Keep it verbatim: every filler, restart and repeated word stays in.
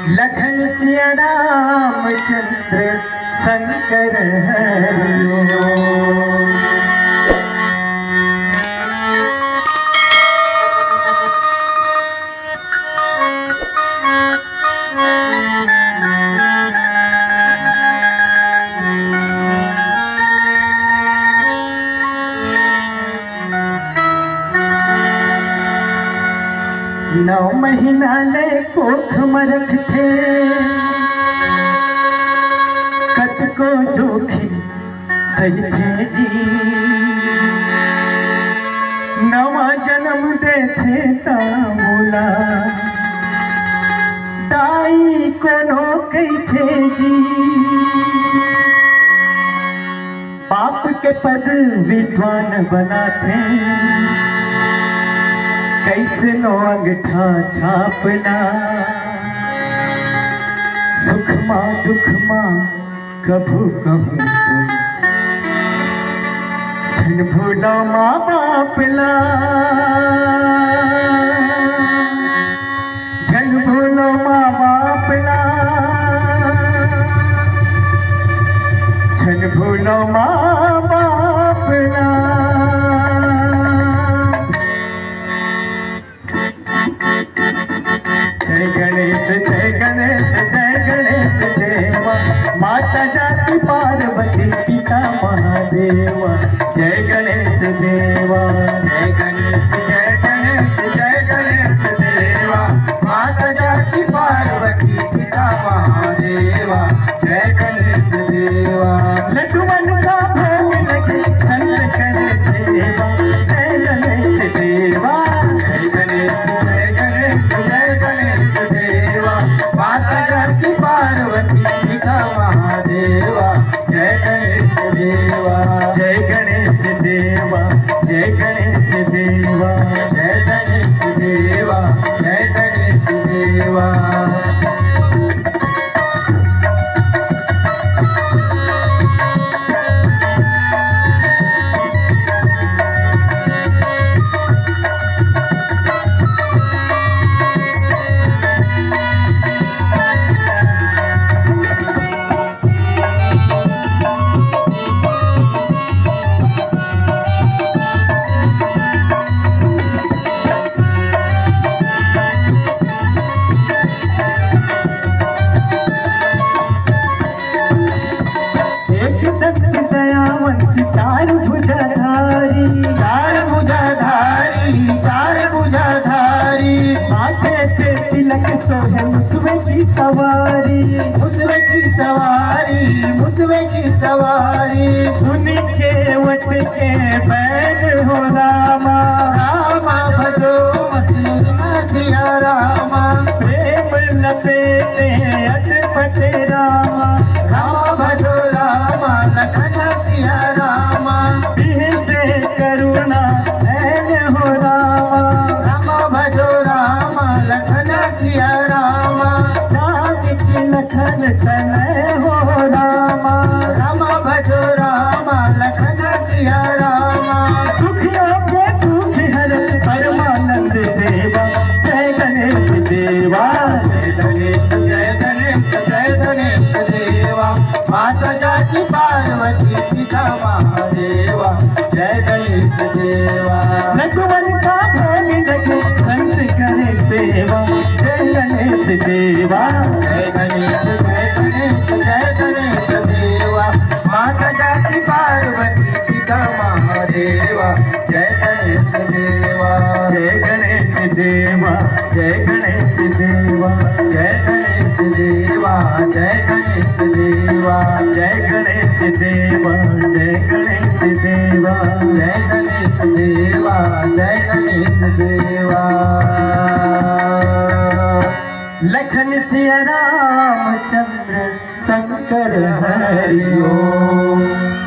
लखन सिया रामचंद्र शंकर हरि ओम। नौ महीना ले कोख म रखथे, कतको जोखिम सहिथे जी। नवा जनम देथे त मोला दाई कोनो कहिथे जी। बाप के पद विद्वान बनाथे, कइसनो अंगठा छापना। सुख मा दुख मा कभू कहूँ तुम, झन भूलो माँ बाप ला। झन भूलो माँ बाप ला, झन भूलो माँ बाप ला। जय गणेश, जय गणेश, जय गणेश देवा, माता जाकी पार्वती पिता महादेवा। जय गणेश देवा, जय गणेश, जय गणेश, जय गणेश देवा, माता जाकी पार्वती पिता महादेवा। जय गणेश देवा। लड्डू मन का भोग लगे, संत करे सेवा। जय गणेश देवा। जय गणेश, जय गणेश, जय गणेश देवा। माता जाकी पार्वती पिता महादेवा। जय गणेश देवा। जय गणेश देवा। जय गणेश देवा। जय गणेश देवा। जय गणेश देवा। एक दंत दयावंत चार भुजाधारी, चार भुजाधारी, चार भुजाधारी। माथे पे तिलक सोहे मुसवे की सवारी, मुसवे की सवारी, मुसवे की सवारी। सुन के वट के बैर हो रामा, रामा भजो मसीहा सिया रामा। प्रेम लपेटे अटपटे रामा, रामा भजो रामा लखन सिया रामा। बिहसे करुणा नैन हो रामा, रामा भजो रामा लखन सिया रामा। जानकी लखन तनय हो रामा, रामा भजो रामा लखन सिया रामा। दुखिया के दुख हरे परमानंद सेवा। जय गणेश देवा। जय गणेश, जय गणेश, जय गणेश देवा। माता जाकी पार्वती पिता महादेवा। जय गणेश देवा। लड्डू मन का भोग लगे, संत करे सेवा। जय गणेश देवा। जय गणेश, जय गणेश, जय गणेश देवा। माता जाकी पार्वती पिता महादेवा। जय गणेश देवा। जय गणेश देवा। जय गणेश देवा। जय गणेश देवा। जय गणेश देवा। जय गणेश देवा। जय गणेश देवा। जय गणेश देवा। जय गणेश देवा। लखन सिया रामचंद्र शंकर हरि ओम।